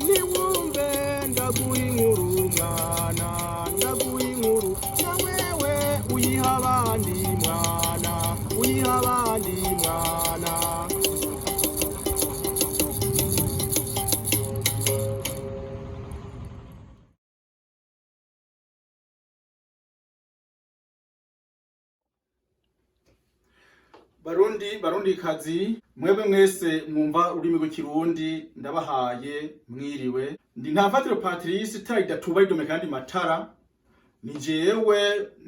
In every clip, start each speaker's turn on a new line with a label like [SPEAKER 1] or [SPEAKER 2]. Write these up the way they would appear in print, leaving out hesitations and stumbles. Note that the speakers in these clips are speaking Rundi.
[SPEAKER 1] Niwumve ndaguha inkuru mwana, ndaguha inkuru na wewe uyiha abandi mwana, uyiha abandi mwana.
[SPEAKER 2] Barundi, Barundikazi, mwebwe mwese mwumva ururimi rw'Ikirundi, ndabahaye mwiriwe. Ndi Ntafatiro Patrice, itara ridatuba ridome kandi matara. Ni jewe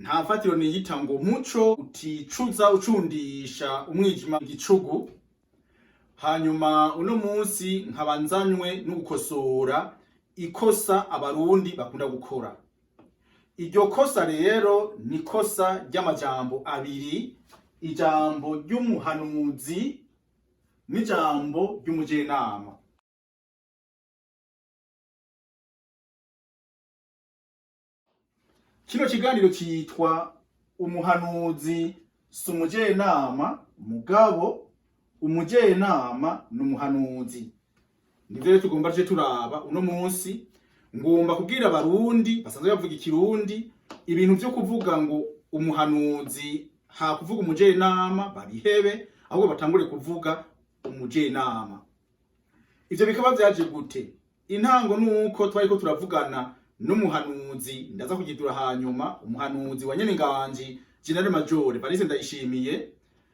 [SPEAKER 2] Ntafatiro niyita ngo muco uticuza ucundisha umwijima igicugu. Hanyuma uno munsi nkaba nzanywe no gukosora ikosa Abarundi bakunda gukora. Iryo kosa rero ni kosa ry'amajambo abiri: ijambo ry'umuhanuzi n'ijambo ry'umujenama. Kino kiganiro citwa "Umuhanuzi si umujenama, mugabo umujenama ni umuhanuzi". Nivyo rero tugomba tuje turaba uno munsi. Ngomba kubwira Abarundi basanzwe bavuga Ikirundi ibintu vyo kuvuga ngo umuhanuzi ha kuvuga umujenama babihebe, ahubwo batangure kuvuga umujenama. Ivyo bikaba vyaje gute? Intango nuko twariko turavugana n'umuhanuzi, ndaza kugidura hanyuma, umuhanuzi wa Nyenenganji General Major Evariste Ndayishimiye.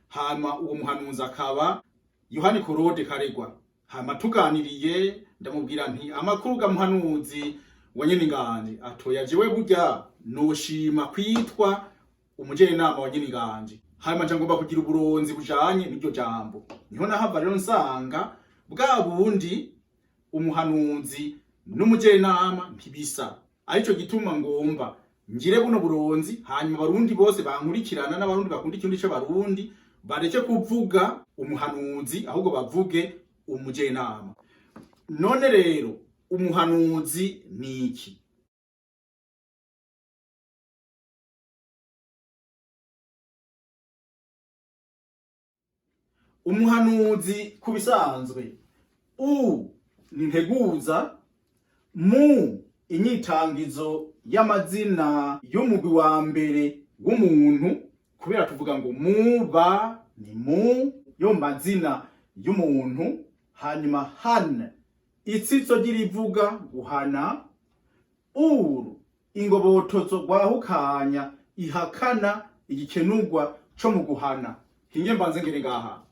[SPEAKER 2] Hama uwo muhanuzi akaba Yohani Korode Karegwa. Hama tuganiriye ndamubwira nti: "Amakuru ga muhanuzi wa Nyenenganji?" Atoya, jewe burya noshima kwitwa umujenama wa Nyenenganji. Hanyuma nca ngomba kugira uburonzi bujanye n'iryo jambo. Niho nahava rero nsanga bwa bundi umuhanuzi n'umujenama ntibisa. Arico gituma ngomba ngire buno buronzi, hanyuma Abarundi bose bankurikirana n'Abarundi bakunda Ikirundi c'Abarundi bareke kuvuga umuhanuzi, ahubwo bavuge umujenama. None rero umuhanuzi ni iki? Umuhanuzi ku bisanzwe, u ni nteguza, mu inyitangizo y'amazina y'umugwi wa mbere w'umuntu, kubera tuvuga ngo muba ni mu yo mazina y'umuntu. Hanyuma han, itsitso ry'irivuga guhana. Uru, ingobotozo rwahukanya ihakana igikenurwa co mu guhana. Hinge mbanze ngere ngaha.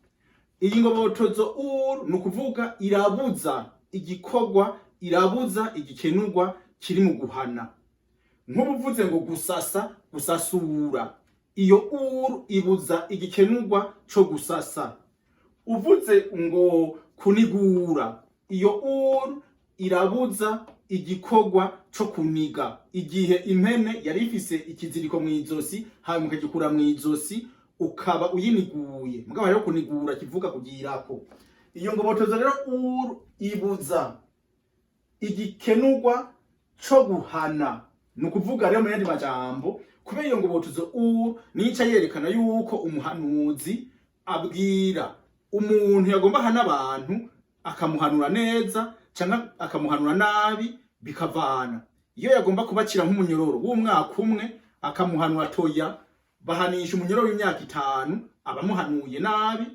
[SPEAKER 2] Iyi ngobotozo uru ni ukuvuga irabuza igikorwa, irabuza igikenurwa kiri mu guhana. Nk'ubuvuze ngo gusasa, gusasura, iyo uru ibuza igikenurwa co gusasa. Uvuze ngo kunigura, iyo uru irabuza igikorwa co kuniga. Igihe impene yari ifise ikiziriko mw'izosi, hanyuma ukagikura mw'izosi, ukaba uyiniguye. Mugabo rero kunigura kivuga kugirako. Iyo ngobotozo rero uru ibuza igikenurwa co guhana. Ni ukuvuga rero mu yandi majambo, kubera iyo ngobotozo uru nica yerekana yuko umuhanuzi abwira umuntu yagomba ahana abantu, akamuhanura neza canke akamuhanura nabi, bikavana. Iyo yagomba kubacira nk'umunyororo w'umwaka umwe, akamuhanura toya bahanisha umunyororo w'imyaka 5 abamuhanuye nabi,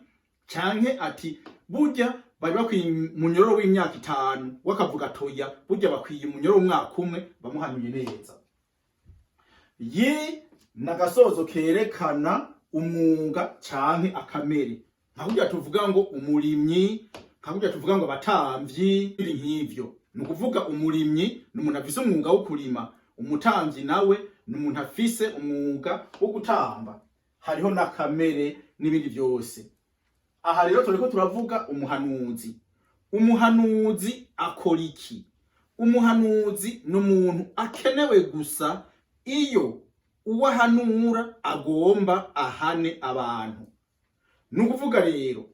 [SPEAKER 2] canke ati burya bari bakwiye umunyororo w'imyaka 5, wakavuga toya burya bakwiye umunyororo w'umwaka umwe bamuhanuye neza. Yi nagasozo kerekana umwuga canke akamere, nka kurya tuvuga ngo umurimyi, nka kurya tuvuga ngo abatamvyi, ibindi nk'ivyo. Ni ukuvuga umurimyi ni umuntu afise umwuga wo kurima, umutamvyi nawe ni umuntu afise umwuga wo gutamba. Hariho n'akamere n'ibindi vyose. Aha rero turiko turavuga umuhanuzi. Umuhanuzi akora iki? Umuhanuzi ni umuntu akenewe gusa iyo uwo ahanura agomba ahane abantu. Ni ukuvuga rero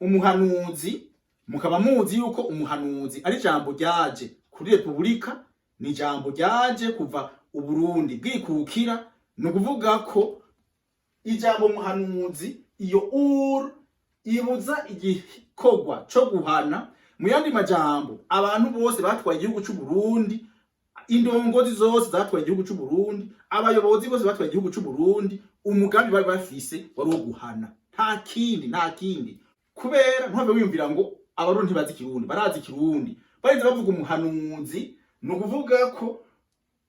[SPEAKER 2] umuhanuzi, mukaba muzi yuko umuhanuzi ari ijambo ryaje kuri repubulika, ni ijambo ryaje kuva Uburundi bwikukira. Ni ukuvuga ko ijambo muhanuzi, iyo ur ibuza igikorwa co guhana. Mu yandi majambo, abantu bose batwaye igihugu c'u Burundi, indongozi zose zatwaye igihugu c'u Burundi, abayobozi bose batwaye igihugu c'u Burundi, umugambi bari bafise wari uwo guhana, nta kindi, nta kindi. Kubera ntuhave wiyumvira ngo Abarundi ntibazi Ikirundi, barazi Ikirundi. Barinze bavuga umuhanuzi, ni ukuvuga ko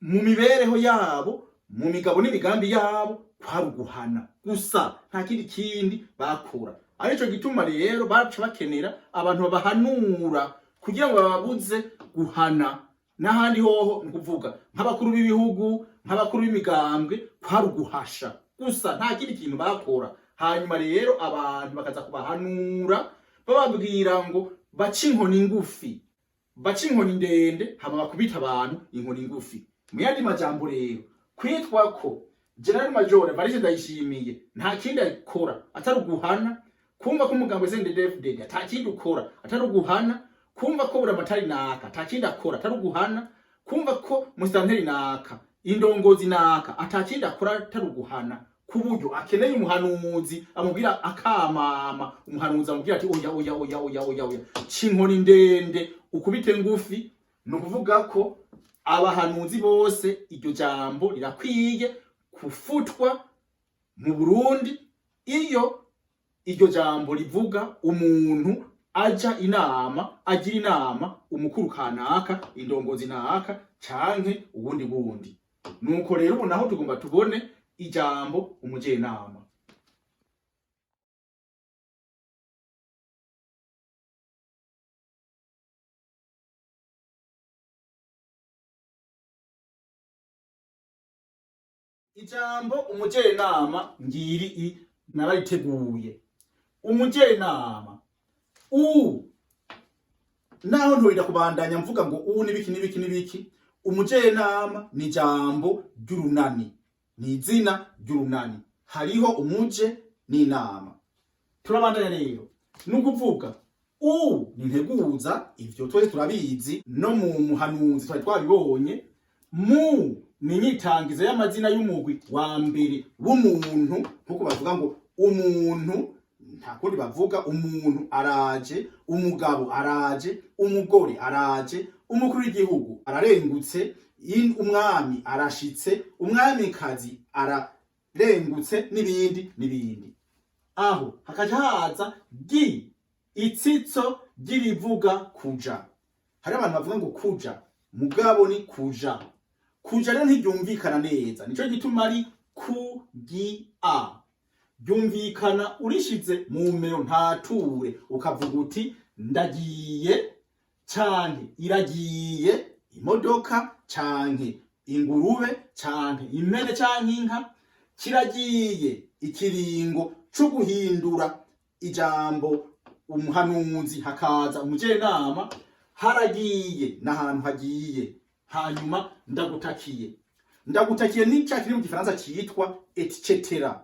[SPEAKER 2] mu mibereho yabo, mu migabo n'imigambi yabo, kwari uguhana gusa, nta kindi kindi bakora. Arico gituma rero baca bakenera abantu babahanura kugira ngo bababuze guhana. N'ahandi hoho ni ukuvuga nk'abakuru b'ibihugu, nk'abakuru b'imigambwe, kwari uguhasha gusa, nta kindi kintu bakora. Hanyuma rero abantu bakaza kubahanura, bababwira ngo bace inkoni ngufi, bace inkoni ndende, hama bakubita abantu inkoni ngufi. Mu yandi majambo rero, kwitwa ko Général Major Evariste Ndayishimiye nta kindi akora atari uguhana, kumva ko umugambwe CNDD-FDD ata kindi ukora atari uguhana, kumva ko Buramatari naka ata kindi akora atari uguhana, kumva ko musitanteri naka, indongozi naka ata kindi akora atari uguhana, ku buryo akeneye umuhanuzi amubwira akamama, umuhanuzi amubwira ati: "Oya, oya, oya, oya, oya, oya, ca inkoni ndende ukubite ngufi." Ni ukuvuga ko abahanuzi bose, iryo jambo rirakwiye kufutwa mu Burundi iyo iryo jambo rivuga umuntu aja inama, agira inama umukuru kanaka, indongozi naka, canke ubundi bundi. Nuko rero ubu naho tugomba tubone ijambo umujenama. Ijambo umujenama ngiri i narariteguye. Umujenama u naho ntorinda kubandanya mvuga ngo u nibiki nibiki nibiki. Umujenama ni ijambo ry'urunani, ni izina ry'urunani, hariho umuje n'inama. Turabandanya rero, ni ukuvuga u ni nteguza, ivyo twese turabizi, no mu muhanuzi twari twabibonye. Mu ni inyitangizo y'amazina y'umugwi wa mbere w'umuntu, nkuko bavuga ngo umuntu, nta kundi bavuga: umuntu araje, umugabo araje, umugore araje, umukuru w'igihugu ararengutse, umwami arashitse, umwamikazi ararengutse, n'ibindi n'ibindi. Aho hakaja haza gi itsitso ry'irivuga kuja. Hari abantu bavuga ngo kuja, mugabo ni kuja. Kuja rero ntiryumvikana neza, nico gituma ari ku gi a. Ryumvikana urishize mu mero ntature, ukavuga uti ndagiye canke iragiye imodoka canke ingurube canke impene canke inka. Kiragiye ikiringo co guhindura ijambo umuhanuzi hakaza umujenama. Haragiye n'ahantu hagiye. Hanyuma ndagutakiye. Ndagutakiye ni ca kiri mu Gifaransa citwa etc.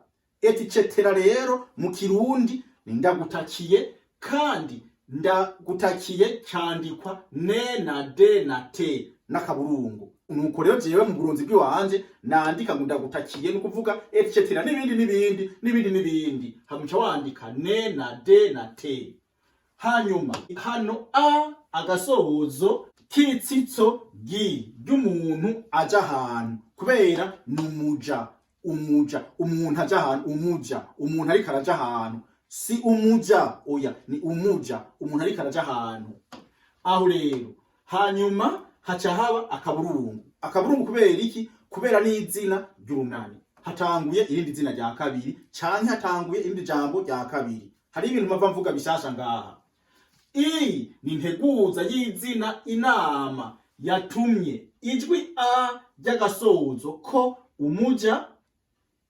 [SPEAKER 2] Etc rero mu Kirundi ni ndagutakiye, kandi ndagutakiye candikwa ne na d na t n'akaburungu. Nuko rero jewe mu burunzi bw'iwanje nandika ngo ndagutakiye, ni ukuvuga etc n'ibindi n'ibindi n'ibindi n'ibindi, hamuca wandika ne na d na t. Hanyuma hano a agasohozo k'itsitso gi ry'umuntu aja ahantu, kubera ni umuja, umuja, umuntu aja ahantu, umuja, umuntu ariko araja ahantu. Si umuja, oya, ni umuja, umuntu ariko araja ahantu. Aho rero hanyuma haca haba akaburungu. Akaburungu kubera iki? Kubera n'izina ry'urunani, hatanguye irindi zina rya kabiri canke hatanguye irindi jambo rya kabiri. Hari ibintu mpava mvuga bishasha ngaha. I ni nteguza y'izina inama yatumye ijwi a ry'agasozo ko umuja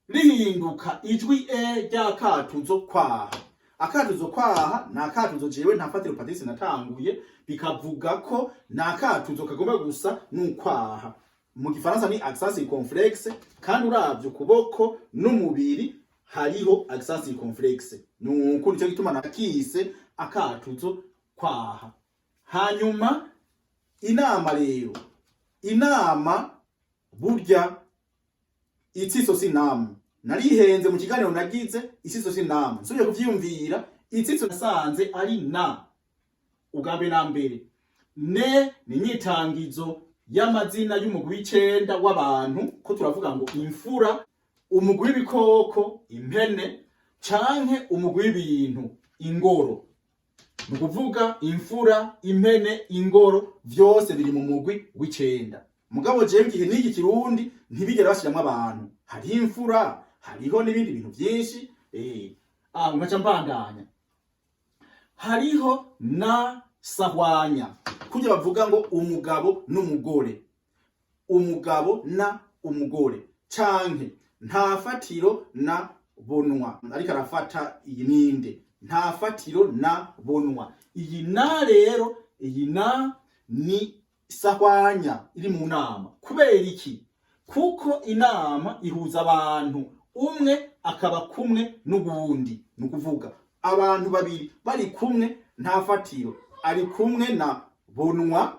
[SPEAKER 2] rihinduka ijwi e ry'akatuzo kwaha. Akatuzo kwaha ni akatuzo jewe nta fatiro Patrice natanguye, bikavuga ko ni akatuzo kagomba gusa n'ukwaha. Mu Gifaransa ni accent circonflexe, kandi uravye ukuboko n'umubiri hariho accent circonflexe. Nuko nico gituma nakise akatuzo kwaha. Hanyuma inama rero, inama burya itsiso si inama. Narihenze mu kiganiro nagize, isiso si inama. Nsubiye kuvyiyumvira, itsiso nasanze ari na. Ubwa mbere na mbere, ne ni inyitangizo y'amazina y'umugwi w'icenda w'abantu, ko turavuga ngo imfura, umugwi w'ibikoko impene, canke umugwi w'ibintu ingoro. Ni ukuvuga imfura, impene, ingoro, vyose biri mu mugwi w'icenda. Mugabo jewe igihe n'iki Kirundi ntibigera bashiramwo abantu, hariho imfura, hariho n'ibindi bintu vyinshi. Nkaca mbandanya, hariho na sahwanya, kurya bavuga ngo umugabo n'umugore, umugabo na umugore, canke nta fatiro na bonwa ariko arafata. Iyi ninde? Nta fatiro na bonwa. Iyi na rero, iyi na ni sahwanya iri mu nama. Kubera iki? Kuko inama ihuza abantu, umwe akaba kumwe n'uwundi. Ni ukuvuga abantu babiri bari kumwe, nta fatiro ari kumwe na bonwa,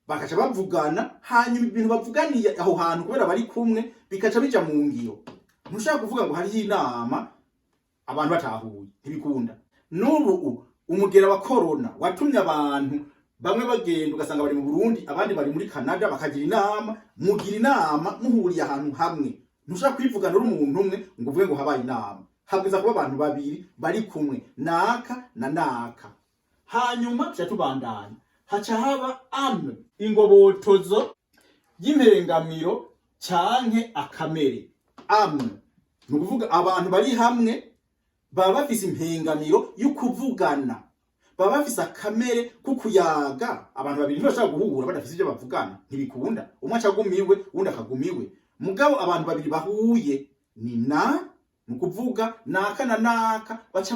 [SPEAKER 2] bakaca bavugana, hanyuma ibintu bavuganiye aho hantu, kubera bari kumwe, bikaca bija mu ngiro. Ntushaka kuvuga ngo hariho inama abantu batahuye, ntibikunda. N'ubu umugera wa corona watumye abantu bamwe bagenda, ugasanga bari mu Burundi, abandi bari muri Canada, bakagira inama. Mugira inama muhuriye ahantu hamwe. Ntushaka kwivugana uri umuntu umwe ngo uvuge ngo habaye inama. Habwiza kuba abantu babiri bari kumwe, naka na naka. Hanyuma tuca tubandanya, haca haba ame, ingobotozo y'impengamiro canke akamere. Amwe ni ukuvuga abantu bari hamwe baba bafise impengamiro yo kuvugana, baba bafise akamere ko kuyaga. Abantu babiri ntibashobora guhura badafise ivyo bavugana, ntibikunda. Umwe aca aguma iwe, uwundi akaguma iwe. Mugabo abantu babiri bahuye ni na, ni ukuvuga naka na naka, baca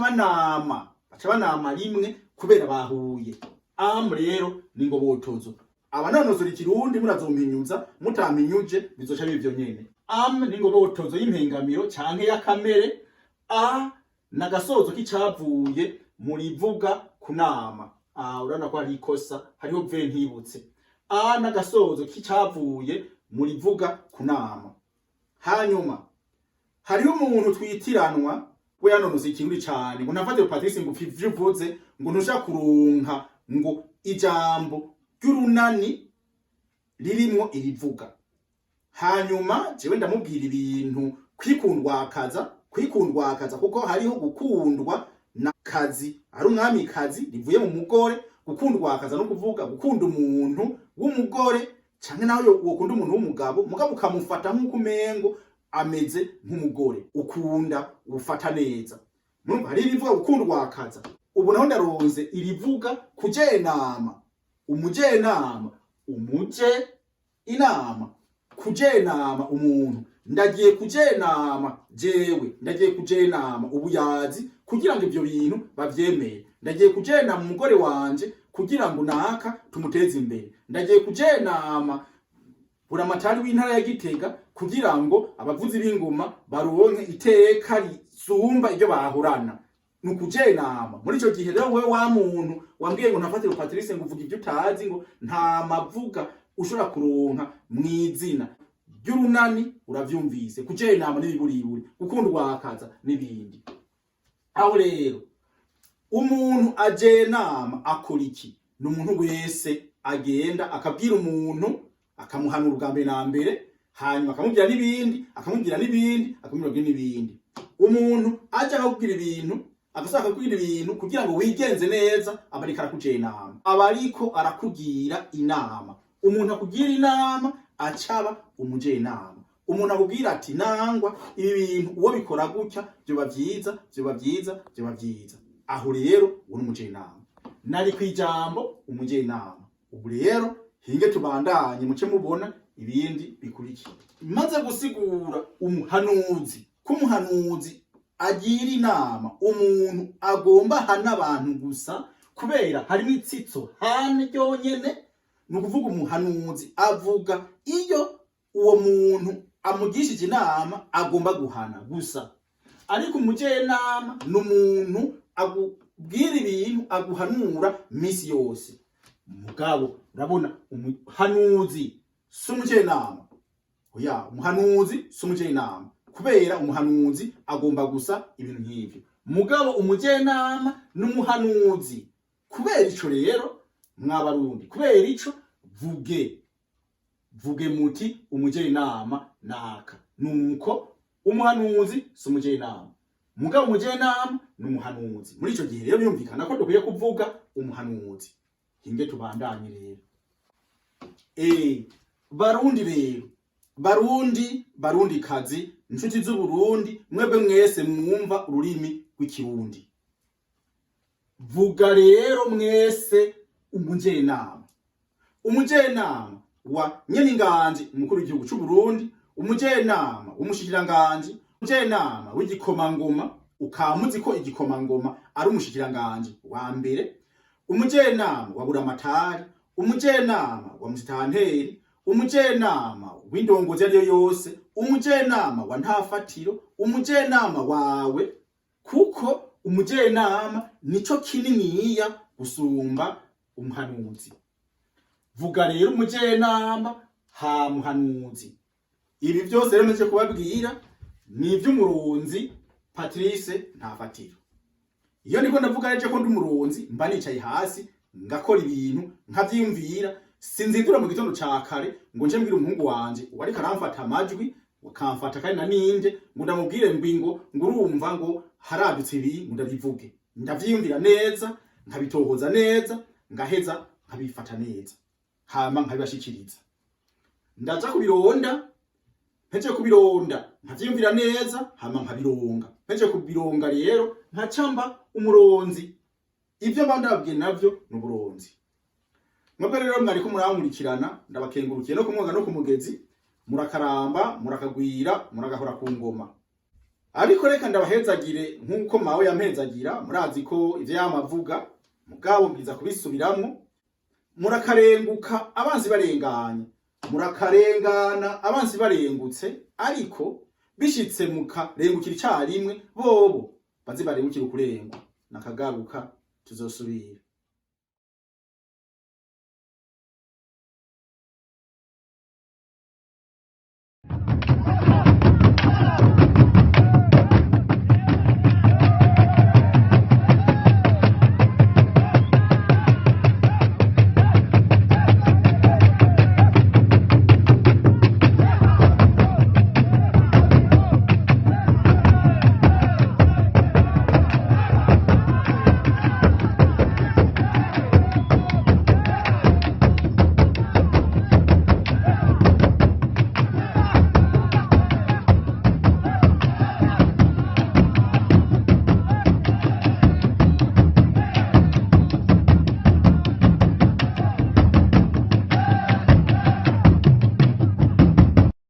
[SPEAKER 2] banama rimwe kubera bahuye. Am rero ni ngobotozo. Abanonosora Ikirundi murazompinyuza, mutampinyuje bizoca biba ivyo nyene. Am ni ngobotozo y'impengamiro canke y'akamere. A nagasozo k'icavuye murivuga kunama. A urabona ko hari ikosa, hariho v ntibutse. A n'agasozo k'icavuye murivuga kunama. Hanyuma hariho umuntu twitiranwa, we yanonose Ikirundi cane, ngo ntafate Patrice, ngo ivyo uvuze ngo ntushaka kuronka ngo ijambo ry'urunani ririmwo irivuga. Hanyuma jewe ndamubwira ibintu kwikundwakaza, kwikundwakaza, kuko hariho gukundwa na kazi ari umwamikazi rivuye mu mugore. Gukundwakaza no kuvuga gukunda umuntu w'umugore, canke nawe wokunda umuntu w'umugabo, mugabo ukamufata nk'uko umengo ameze nk'umugore, ukunda ufata neza. Murumva hari ibivuga gukundwakaza. Ubu naho ndaronze irivuga kujenama, umujenama, umuje inama, kujenama umuntu. Ndagiye kujenama, jewe ndagiye kujenama ubuyazi kugira ngo ivyo bintu bavyemere. Ndagiye kujenama umugore wanje kugira ngo naka tumuteze imbere. Ndagiye kujenama buramatari w'intara ya Gitega kugira ngo abavuzi b'ingoma baronke iteka risumba iryo bahorana. Ni ukujenama. Muri ico gihe rero, wewe wa muntu wambwiye ngo ntafatire Patrice, ngo uvuga ibyo utazi, ngo nta mavuga ushobora kuronka mw'izina ry'urunani, uravyumvise: kujenama n'ibiburiburi, gukunda wakaza n'ibindi. Aho rero umuntu ajenama akora iki? Ni umuntu wese agenda akabwira umuntu, akamuhanura ubwa mbere na mbere, hanyuma akamubwira n'ibindi, akamubwira n'ibindi, akamubwira n'ibindi. Umuntu aja akakubwira ibintu, agasaba akakubwira ibintu kugira ngo wigenze neza, aba ariko arakujenama, aba ariko arakugira inama. Umuntu akugira inama acaba umujenama. Umuntu akubwira ati: "Nangwa ibi bintu uwo bikora gutya vyoba vyiza, vyoba vyiza, vyoba vyiza." Aho rero uwo ni umujenama. Nari kwijambo umujenama. Ubu rero hinge tubandanye, muce mubona ibindi bikurikira. Maze gusigura umuhanuzi, ko umuhanuzi agira inama umuntu agomba hana abantu gusa, kubera harimo itsitso hane ryonyene. Ni ukuvuga umuhanuzi avuga iyo uwo muntu amugishije inama agomba guhana gusa. Ariko umujenama ni umuntu akubwira ibintu, aguhanura misi yose. Mugabo urabona, umuhanuzi si umujenama. Oya, umuhanuzi si umujenama, kubera umuhanuzi agomba gusa ibintu nk'ivyo. Mugabo umujenama n'umuhanuzi. Kubera ico rero Mwabarundi, kubera ico vuge vuge muti umujenama naka. Nuko umuhanuzi si umujenama, mugabo umujenama ni umuhanuzi. Muri ico gihe rero birumvikana ko dukwiye kuvuga umuhanuzi. Hinge tubandanye rero. Barundi rero, Barundi, Barundi kazi, inshuti z'Uburundi, mwebwe mwese mwumva ururimi rw'Ikirundi, vuga rero mwese umujenama, umujenama wa nyeninganji umukuru w'igihugu c'u Burundi, umujenama w'umushikiranganji, umujenama w'igikomangoma, ukamuzi ko igikomangoma ari umushikiranganji wa mbere, umujenama wa buramatari, umujenama wa musitanteri, umujenama w'indongozi ariyo yose, umujenama wa ntafatiro, umujenama wawe, kuko umujenama nico kininiya gusumba umuhanuzi. Vuga rero umujenama ha muhanuzi. Ibi byose rero meje kubabwira ni ivy'umurunzi Patrice Ntafatiro. Iyo ndiko ndavuga rero ko ndi umurunzi, mba nicaye hasi ngakora ibintu nkavyiyumvira. Sinzindura mu gitondo ca kare ngo nje mbwire umuhungu wanje uwo ariko aramfata amajwi, akamfata kandi na ninde, ngo ndamubwire ngo urumva ngo haradutse ibi, ngo ndabivuge. Ndavyiyumvira neza, nkabitohoza neza, ngaheza nkabifata neza, hama nkabibashikiriza. Ndaja kubironda, mpeje kubironda nkavyiyumvira neza, hama nkabironga. Mpeje kubironga rero nkacamba umuronzi. Ibyo mba ndababwiye navyo ni uburonzi. Mwebwe rero mwariko murankurikirana, ndabakengurukiye no kumwoga no ku mugezi. Murakaramba, murakagwira, muragahora ku ngoma. Ariko reka ndabahezagire nk'uko mawe yampezagira. Murazi ko ivyo yamavuga, mugabo mbwiza kubisubiramwo: murakarenguka abanzi barenganye, murakarengana abanzi barengutse. Ariko bishitse mukarengukira icarimwe, bobo baze barengukira ukurengwa. Nakagaruka, tuzosubira.